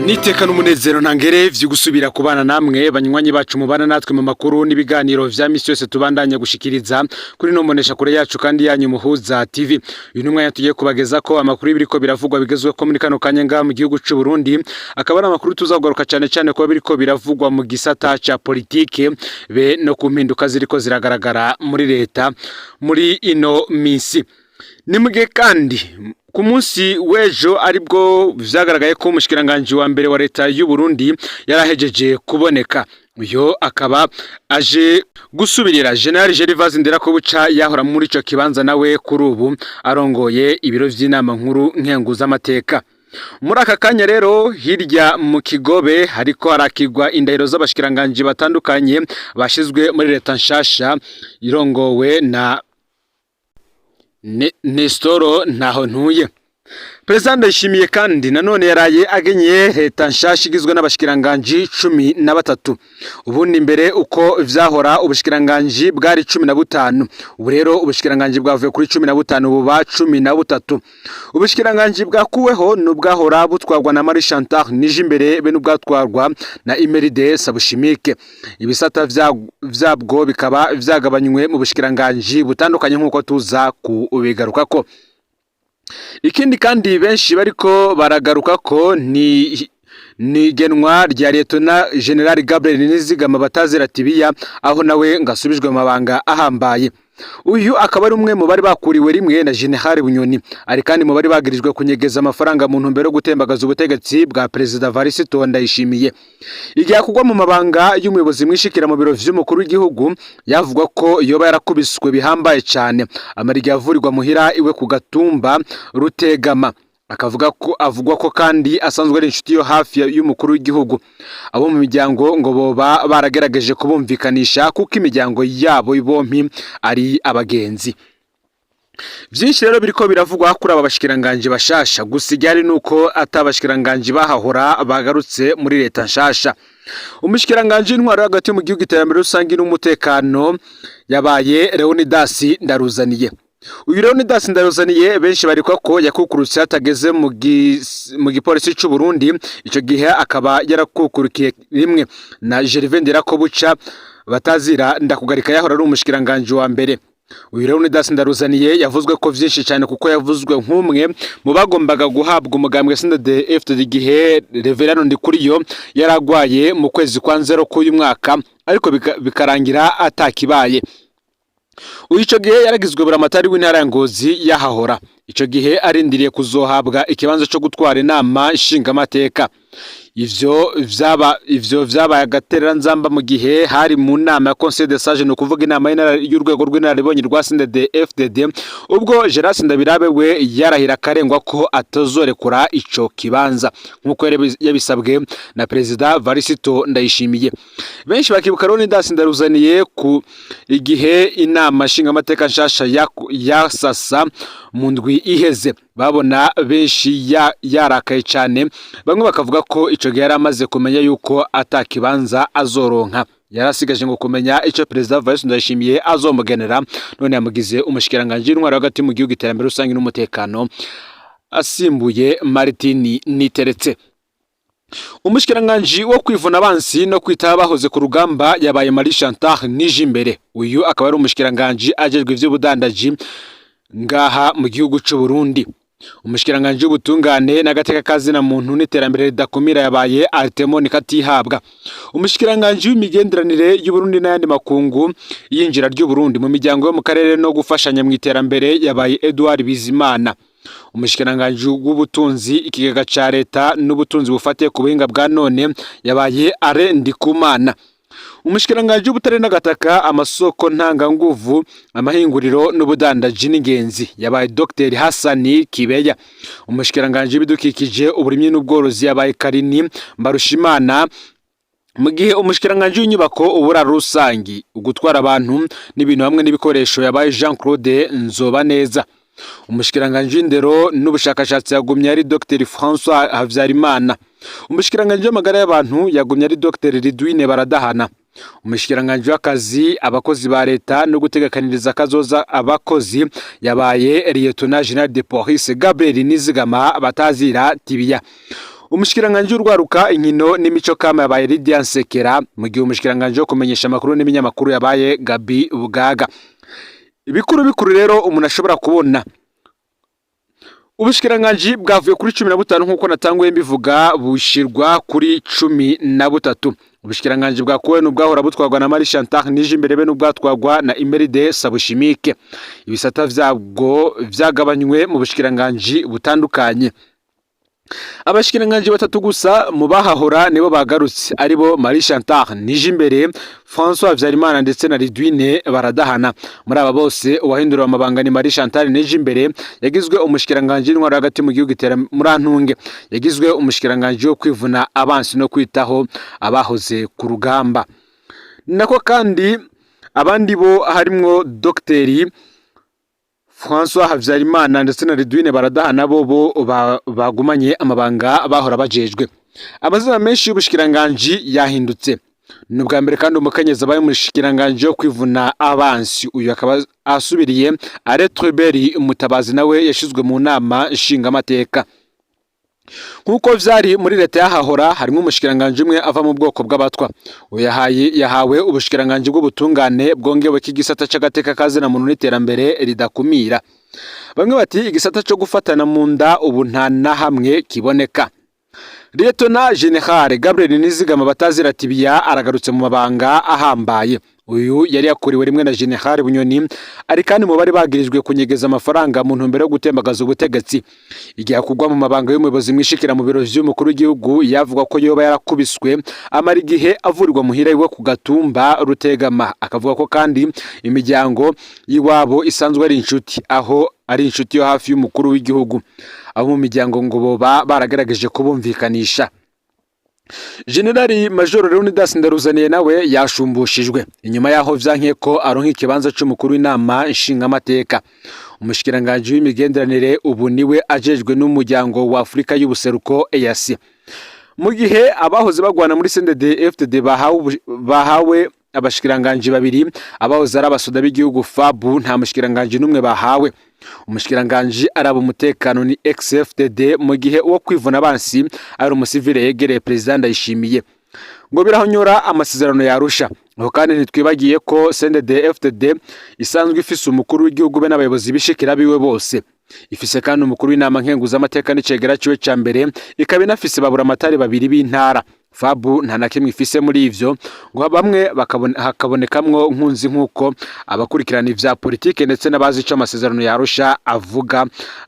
Niteka n'umunezero ntangere vyo gusubira kubana namwe, banywanyi bacu mubana natwe mu makuru n'ibiganiro vya misi yose tubandanya gushikiriza kuri no mbonesha kure yacu kandi yanyu Muhuza TV. Uyu numwanya tugiye kubageza ko amakuru y'ibiriko biravugwa bigezweho ko muri kano kanya ngaha mu gihugu c'u Burundi, akaba ari amakuru tuzagaruka cyane cyane kuba biriko biravugwa mu gisata ca politike be no ku mpinduka ziriko ziragaragara muri leta muri ino misi. Ni mugihe kandi ku munsi w'ejo aribwo vyagaragaye ko umushikiranganji wa mbere wa leta y'u Burundi yarahejeje kuboneka. Uyo akaba aje gusubirira General Gervais Nderakobuca yahora muri ico kibanza, nawe kuri ubu arongoye ibiro vy'inama nkuru nkenguzamateka. Muri aka kanya rero, hirya mu Kigobe hariko harakigwa indahiro z'abashikiranganji batandukanye bashizwe muri leta nshasha irongowe na Nestor Ntaho Ntuye. Perezida Ndayishimiye kandi nanone yaraye agenye leta nshasha igizwe n'abashikiranganji 13. Ubundi mbere uko vyahora, ubushikiranganji bwari 15. Ubu rero ubushikiranganji bwavuye kuri 15 buba 13. Ubushikiranganji bwakuweho n'ubwahora butwarwa na Marie Chantal Nijimbere be n'ubwatwarwa na Emeride Sabushimike. Ibisata vyabwo bikaba vyagabanywe mu bushikiranganji butandukanye, nk'uko tuza kubigarukako. Ikindi kandi benshi bariko baragaruka ko ni igenwa rya Lieutenant General Gabriel Nizigama batazira Tibiya, aho nawe ngasubijwe mu mabanga ahambaye. Uyu akaba ari umwe mu bari bakuriwe rimwe na General Bunyoni, ari kandi mu bari bagirijwe kunyegeza amafaranga mu ntumbero yo gutembagaza ubutegetsi bwa Perezida Evariste Ndayishimiye. Igihe akugwa mu mabanga y'umuyobozi mwishikira mu biro vy'umukuru w'igihugu, yavugwa ko yoba yarakubiswe bihambaye cyane, amara igihe avurirwa muhira iwe ku Gatumba Rutegama. Akavuga ko avugwa ko kandi asanzwe ari inshuti yo hafi y'umukuru w'igihugu. Abo mu miryango ngo boba baragerageje kubumvikanisha, kuko imiryango yabo bompi ari abagenzi. Byinshi rero biriko biravugwa kuri aba bashikiranganje bashasha. Gusa igihari nuko atabashikiranganje bahahora bagarutse muri leta nshasha. Umushikiranganje w'intwaro hagati mu gihugu, iterambere rusange n'umutekano yabaye Leonidas Ndaruzaniye. Uyu Leonidas Ndaruzaniye benshi barikwa ko yakukurutse hatageze mu gipolisi c'u Burundi. Ico gihe akaba yarakukurukiye rimwe na Gervais Ndirakobuca batazira Ndakugarika, yahora ari umushikiranganje wa mbere. Uyu Leonidas Ndaruzaniye yavuzwe ko vyinshi cyane, kuko yavuzwe nk'umwe mu bagombaga guhabwa umugambwe CNDD-FDD igihe Reverend Ndikuriyo yaragwaye mu kwezi kwa nzero k'uyu mwaka, ariko bikarangira atakibaye. Uyu ico gihe yaragizwe buramatari w'intara ya Ngozi yahahora. Ico gihe arindiriye kuzohabwa ikibanza co gutwara inama nshingamateka. Ivyo vyabaye agatereranzamba mu gihe hari mu nama ya Conseil des Sages, ni ukuvuga inama y'urwego rw'inararibonye rwa CNDD FDD, ubwo Gerard Ndabirabe we yarahira akarengwa ko atazorekura ico kibanza nk'uko yabisabwe na Perezida Varisito Ndayishimiye. Benshi bakibuka Leonidas Ndaruzaniye ku igihe inama nshingamateka nshasha yasasa mu ndwi iheze, babona benshi yarakaye cyane. Bamwe bakavuga ko ico gihe yari amaze kumenya yuko atakibanza azoronka, yarasigaje ngo kumenya ico Perezida Evariste Ndayishimiye azomugenera. None yamugize umushikiranganji w'intwaro hagati mu gihugu, iterambere rusange n'umutekano, asimbuye Martin Niteretse. Umushikiranganji wo kwivuna abansi no kwitaho abahoze ku rugamba yabaye Marie Chantal Nijimbere. Uyu akaba ari umushikiranganji ajejwe ivy'ubudandaji ngaha mu gihugu c'u Burundi. Umushikiranganji w'ubutungane n'agateka kazina muntu n'iterambere ridakumira yabaye Arthemon Katihabwa. Umushikiranganji w'imigenderanire y'Uburundi n'ayandi makungu, yinjira ry'u Burundi mu miryango yo mu karere no gufashanya mu iterambere yabaye Edouard Bizimana. Umushikiranganji w'ubutunzi, ikigega ca leta n'ubutunzi bufatiye ku buhinga bwa none yabaye Alain Ndikumana. Umushikiranganji w'ubutare n'agataka, amasoko ntanganguvu, amahinguriro n'ubudandaji n'ingenzi yabaye Dr Hassani Kibeya. Umushikiranganji w'ibidukikije, uburimyi n'ubworozi yabaye Karini Mbarushimana, mu gihe umushikiranganji w'inyubako, uburaro rusangi, ugutwara abantu n'ibintu hamwe n'ibikoresho yabaye Jean Claude Nzobaneza. Umushikiranganji w'indero n'ubushakashatsi yagumye ari Dr François Havyarimana. Umushikiranganji w'amagara y'abantu yagumye ari Dr Ridwine Baradahana. Umushikiranganji w'akazi, abakozi ba leta no gutegekaniriza akazoza abakozi yabaye Lieutenant General de Police Gabriel Nizigama batazira Tibiya. Umushikiranganji w'urwaruka, inkino n'imico kama yabaye Lydia Nsekera, mu gihe umushikiranganji wo kumenyesha amakuru n'ibinyamakuru yabaye Gabi Bugaga. Ibikuru bikuru rero umuntu ashobora kubona, ubushikiranganji bwavuye kuri 15 nk'uko natanguye mbivuga, bushirwa kuri 13. Ubushikiranganji bwakuwe n'ubwahora butwarwa na Marie Chantal Nijimbere be n'ubwatwarwa na Emeride Sabushimike. Ibisata vyabwo vyagabanywe mu bushikiranganji butandukanye. Abashikiranganji batatu gusa mu bahahora nibo bagarutse, aribo Marie Chantal Nijimbere, François Habyarimana ndetse na Ridwine Baradahana. Muri aba bose, uwahinduriwe amabanga ni Marie Chantal Nijimbere, yagizwe umushikiranganji w'intwaro hagati mu gihugu itera murantunge, yagizwe umushikiranganji wo kwivuna abansi no kwitaho abahoze ku rugamba. Nako kandi abandi bo harimwo Dr François Habyarimana ndetse na Ridwine Baradahana, bo bagumanye amabanga bahora bajejwe. Amazina menshi y'ubushikiranganji yahindutse. Ni ubwa mbere kandi umukenyezi abaye umushikiranganji wo kwivuna abansi. Uyu akaba asubiriye Alain Tribert Mutabazi, nawe yashizwe mu nama nshingamateka. Nk'uko vyari muri leta y'ahahora, harimo umushikiranganji umwe ava mu bwoko bw'abatwa. Uyu yahawe ubushikiranganji bw'ubutungane bwongewe k'igisata c'agateka kazina muntu n'iterambere ridakumira. Bamwe bati igisata co gufatana mu nda ubu nta na hamwe kiboneka. Lieutenant Général Gabriel Nizigama batazira Tibiya aragarutse mu mabanga ahambaye. Uyu yari yakuriwe rimwe na Général Bunyoni, ari kandi mu bari bagirijwe kunyegeza amafaranga mu ntumbero yo gutembagaza ubutegetsi. Igihe akugwa mu mabanga y'umuyobozi mwishikira mu biro vy'umukuru w'igihugu, yavuga ko yoba yarakubiswe, amara igihe avurirwa muhira iwe ku Gatumba Rutegama. Akavuga ko kandi imiryango y'iwabo isanzwe ari inshuti, aho ari inshuti yo hafi y'umukuru w'igihugu. Abo mu miryango ngo boba baragerageje kubumvikanisha. Generali Major Leonidas Ndaruzaniye nawe yashumbushijwe inyuma yaho vyanke ko aronka ikibanza c'umukuru w'inama nshingamateka. Umushikiranganji w'imigenderanire ubu niwe ajejwe n'umuryango wa Afurika y'ubuseruko, EAC. Mu gihe abahoze bagwana muri CNDD FDD bahawe abashikiranganji babiri, abahoze ari abasoda b'igihugu FAB nta mushikiranganji n'umwe bahawe. Umushikiranganji araba umutekano ni ex-FDD, mu gihe uwo kwivuna abansi ari umusivile yegereye Perezida Ndayishimiye. Ngo birahonyora amasezerano yarusha. Aho kandi ntitwibagiye ko CNDD FDD isanzwe ifise umukuru w'igihugu be n'abayobozi bishikira biwe bose. Ifise kandi umukuru w'inama nkenguzamateka n'icegera ciwe ca mbere, ikaba inafise baburamatari babiri b'intara. FAB nta na kimwe ifise muri ivyo, ngo bamwe hakabonekamwo nkunzi, nk'uko abakurikirana ivya politike ndetse n'abazi ico amasezerano yarusha avuga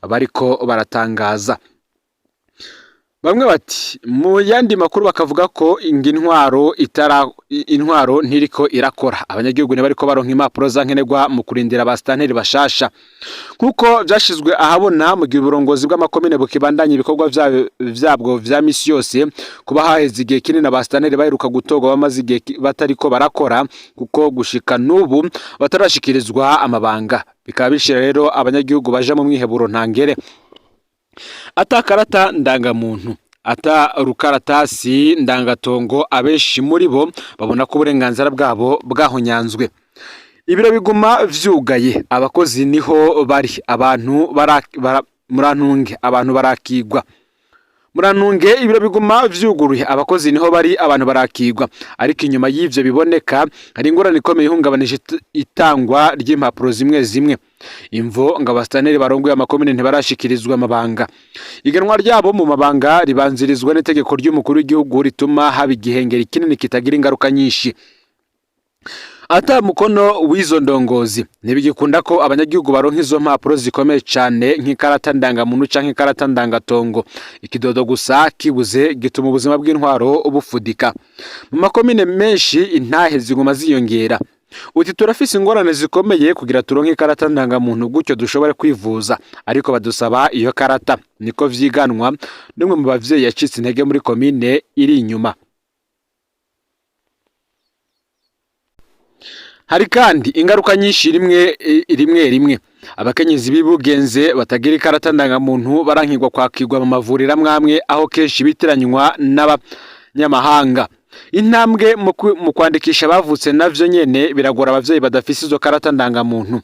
bariko baratangaza. Bamwe bati mu yandi makuru bakavuga ko inga intwaro itara, intwaro ntiriko irakora, abanyagihugu ntibariko baronka impapuro za nkenerwa mu kurindira abasitanteri bashasha nkuko vyashizwe ahabona. Mu gihe uburongozi bw'amakomine bukibandanya ibikorwa vyabwo vya misi yose, kuba haheze igihe kinini abasitanteri baheruka gutorwa bamaze igihe batariko barakora, kuko gushika n'ubu batarashikirizwa amabanga, bikaba bishira rero abanyagihugu baja mu mwiheburo ntangere. Ata karata ndangamuntu, ata rukaratasi ndangatongo, abenshi muri bo babona ko uburenganzira bwabo bwahonyanzwe. Ibiro biguma vyugaye, abakozi niho bari, abantu murantunge, abantu barakigwa. Murantunge, ibiro biguma vyuguruye, abakozi niho bari, abantu barakigwa. Ariko inyuma y'ivyo biboneka hari ingorane ikomeye ihungabanije itangwa ry'impapuro zimwe zimwe. Imvo ngo abasitanteri barongoye amakomine ntibarashikirizwa amabanga. Igenwa ryabo mu mabanga ribanzirizwa n'itegeko ry'umukuru w'igihugu rituma haba igihengeri kinini kitagira ingaruka nyinshi. Ata mukono w'izo ndongozi, ntibigikunda ko abanyagihugu baronka izo mpapuro zikomeye cane nk'ikarata ndangamuntu canke ikarata ndangatongo. Ikidodo gusa kibuze gituma ubuzima bw'intwaro bufudika. Mu makomine menshi intahe ziguma ziyongera. Uti turafise ingorane zikomeye kugira turonke ikarata ndangamuntu, gutyo dushobore kwivuza, ariko badusaba iyo karata. Niko vyiganwa n'umwe mu bavyeyi yacitse intege muri komine iri inyuma. Hari kandi ingaruka nyinshi. Rimwe rimwe rimwe abakenyezi bibugenze batagira ikarata ndangamuntu barankirwa kwakirwa mu mavuriro amwe amwe, aho kenshi bitiranywa n'abanyamahanga. Intambwe mu kwandikisha abavutse navyo nyene biragora abavyeyi badafise izo karata ndangamuntu.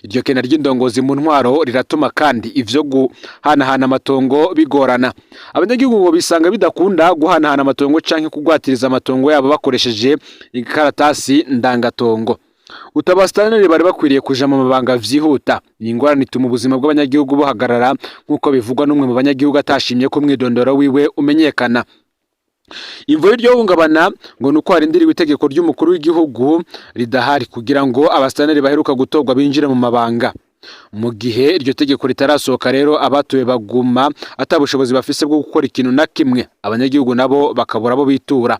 Iryo kena ry'indongozi mu ntwaro riratuma kandi ivyo guhanahana amatongo bigorana. Abanyagihugu ngo bisanga bidakunda guhanahana amatongo canke kugwatiriza amatongo yabo bakoresheje ikaratasi ndangatongo. Utabasitaneri bari bakwiriye kuja mu mabanga vyihuta. Iyi ngorane ituma ubuzima bw'abanyagihugu buhagarara, nk'uko bivugwa n'umwe mu banyagihugu atashimye ko umwidondoro wiwe umenyekana. Imvo y'iryo hungabana ngo ni uko harindiriwe itegeko ry'umukuru w'igihugu ridahari kugira ngo abasitaneri baheruka gutorwa binjire mu mabanga. Mu gihe iryo tegeko ritarasohoka rero, abatowe baguma ata bushobozi bafise bwo gukora ikintu na kimwe, abanyagihugu nabo bakabura abo bitura.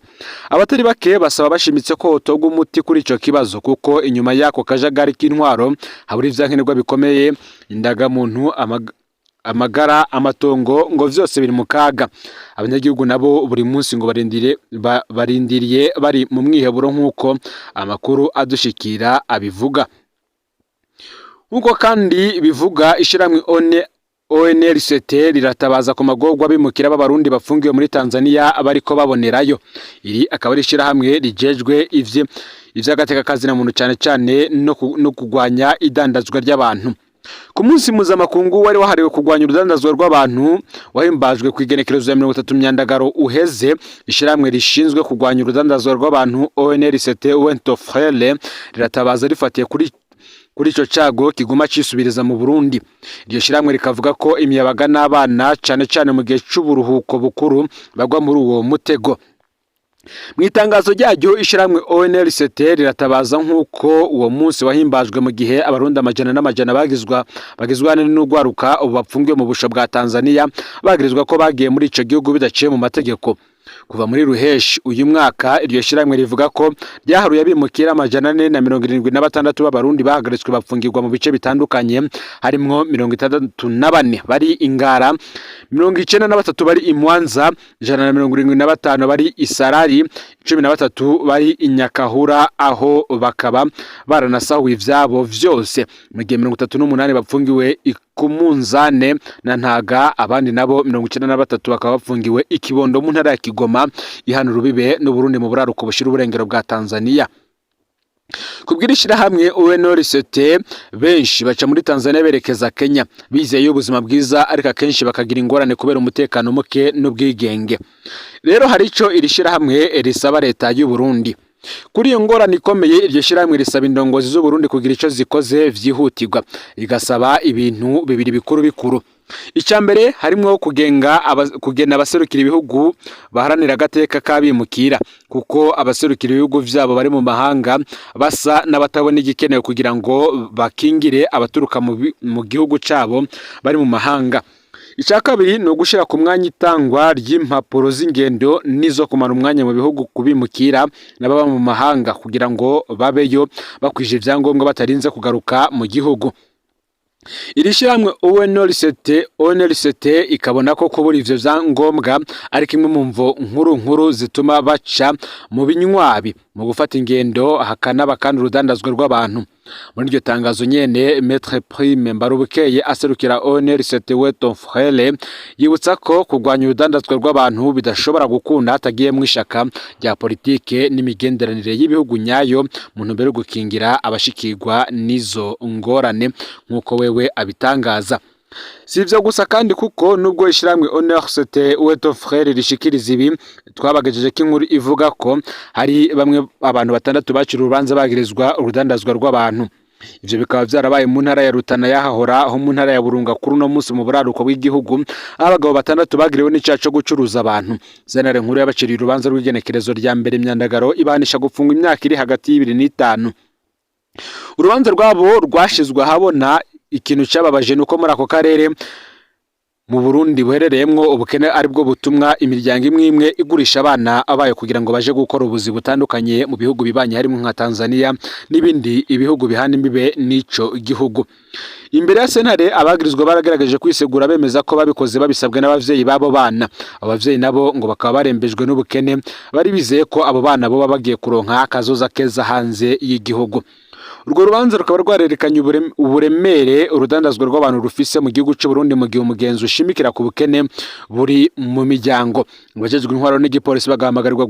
Abatari bake basaba bashimitse ko hotorwa umuti kuri ico kibazo, kuko inyuma y'ako kajagari k'intwaro habura ivyankenerwa bikomeye: indagamuntu, amagara, amatongo, ngo vyose biri mu kaga. Abanyagihugu nabo buri munsi ngo barindiriye bari mu mwiheburo, nk'uko amakuru adushikira abivuga. Nk'uko kandi bivuga ishiramwe one ONLCT, riratabaza ku magorwa bimukira b'Abarundi bafungiwe muri Tanzania bariko babonerayo. Iri akaba ari ishirahamwe rijejwe ivy'agateka kazina muntu, cane cane no kugwanya idandazwa ry'abantu. Ku munsi mpuzamakungu wari wahariwe kurwanya urudandazwa rw'abantu, wahimbajwe ku igenekerezo ya 30 Myandagaro uheze, ishirahamwe rishinzwe kurwanya urudandazwa rw'abantu ONLCT Wentofrele riratabaza rifatiye kuri ico cago kiguma cisubiriza mu Burundi. Iryo shirahamwe rikavuga ko imiyabaga n'abana, cane cane mu gihe c'uburuhuko bukuru, bagwa muri uwo mutego. Mu itangazo ryaryo, ishirahamwe ONLCT riratabaza nk'uko uwo munsi wahimbajwe mu gihe Abarundi amajana n'amajana bagizwe n'urwaruka ubu bapfungiwe mu busho bwa Tanzania, bagirizwa ko bagiye muri ico gihugu bidaciye mu mategeko. Kuva muri Ruheshi uyu mwaka, iryo shirahamwe rivuga ko ryaharuye abimukira 476 b'Abarundi bahagaritswe bapfungirwa mu bice bitandukanye, harimwo 64 bari Ingara, 93 bari Imwanza, 175 bari Isarari, 13 bari Inyakahura, aho bakaba baranasahuye ivyabo vyose, mu gihe 38 bapfungiwe ku Munzane na Ntaga, abandi nabo 93 bakaba bapfungiwe Ikibondo mu ntara ya Kigoma ihana urubibe n'Uburundi mu buraruko bushira uburengero bwa Tanzania. Kubw'iri shirahamwe UNORCT, benshi baca muri Tanzania berekeza Kenya bizeye ubuzima bwiza, ariko akenshi bakagira ingorane kubera umutekano muke n'ubwigenge. Rero hari ico iri shirahamwe risaba leta y'u Burundi kuri iyo ngorane ikomeye. Iryo shirahamwe risaba indongozi z'u Burundi kugira ico zikoze vyihutirwa, rigasaba ibintu bibiri bikuru bikuru. Icya mbere harimwo kugena abaserukira ibihugu baharanira agateka k'abimukira, kuko abaserukira ibihugu vyabo bari mu mahanga basa n'abatabona igikenewe kugira ngo bakingire abaturuka mu gihugu cabo bari mu mahanga. Icya kabiri ni ugushira ku mwanya itangwa ry'impapuro z'ingendo n'izo kumara umwanya mu bihugu kubimukira n'ababa mu mahanga, kugira ngo babeyo bakwije ivyangombwa batarinze kugaruka mu gihugu. Iri shyirahamwe ONLCT ikabona ko kubura ivyo vyangombwa ari kimwe mu mvo nkuru nkuru zituma baca mu binywabi mu gufata ingendo, hakanaba kandi urudandazwa rw'abantu. Muri iryo tangazo nyene, Maître Prime Mbarubukeye aserukira ONLCT Weton Frere yibutsa ko kurwanya urudandazwa rw'abantu bidashobora gukunda hatagiyemwo ishaka rya politike n'imigenderanire y'ibihugu nyayo, mu ntumbero yo gukingira abashikirwa n'izo ngorane, nk'uko wewe abitangaza. Si ivyo gusa kandi, kuko nubwo ishirahamwe ONLCT Weton Frere rishikiriza ibi, twabagejeje ko inkuru ivuga ko hari bamwe abantu batandatu bacira urubanza bagirizwa urudandazwa rw'abantu. Ivyo bikaba vyarabaye mu ntara ya Rutana yahahora ho mu ntara ya Burunga kuri uno munsi mu buraruko bw'igihugu, aho abagabo batandatu bagiriwe n'icaha co gucuruza abantu. Sentare nkuru yabaciriye urubanza rw'igenekerezo rya 1 Myandagaro, ibahanisha gufungwa imyaka iri hagati y'2 n'itanu. Urubanza rwabo rwashizwe ahabona. Ikintu cababaje nuko muri ako karere mu Burundi buherereyemwo ubukene, aribwo butumwa imiryango imwe imwe igurisha abana bayo kugira ngo baje gukora ubuzi butandukanye mu bihugu bibanye, harimo nka Tanzania n'ibindi ibihugu bihana imbibe n'ico gihugu. Imbere ya sentare, abagirizwa baragaragaje kwisegura, bemeza ko babikoze babisabwe n'abavyeyi b'abo bana. Abavyeyi nabo ngo bakaba barembejwe n'ubukene, bari bizeye ko abo bana boba bagiye kuronka akazoza keza hanze y'igihugu. Urwo rubanza rukaba rwarerekanye uburemere urudandazwa rw'abantu rufise mu gihugu c'u Burundi, mu gihe umugenzi ushimikira ku bukene buri mu miryango. Abajejwe intwaro n'igipolisi bagahamagarirwa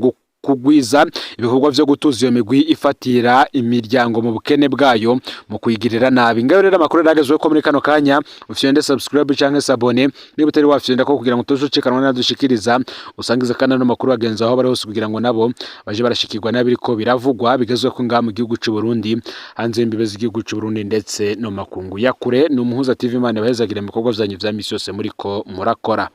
kugwiza ibikorwa vyo gutuza iyo migwi ifatira imiryango mu bukene bwayo mu kuyigirira nabi. Ngayo rero amakuru yaragezweho ko muri kano kanya. Ufyonde subscribe canke s'abonner niba utari wafyonda ko, kugira ngo tuzocekanwa nadushikiriza. Usangize kandi ano makuru bagenzi aho bari hose, kugira ngo nabo baje barashikirwa n'abiriko biravugwa bigezweho ngaha mu gihugu c'u Burundi, hanze y'imbibe z'igihugu c'u Burundi, ndetse no makungu ya kure. Ni Umuhuza TV. Imana ibahezagire mu bikorwa vyanyu vya misi yose muriko murakora.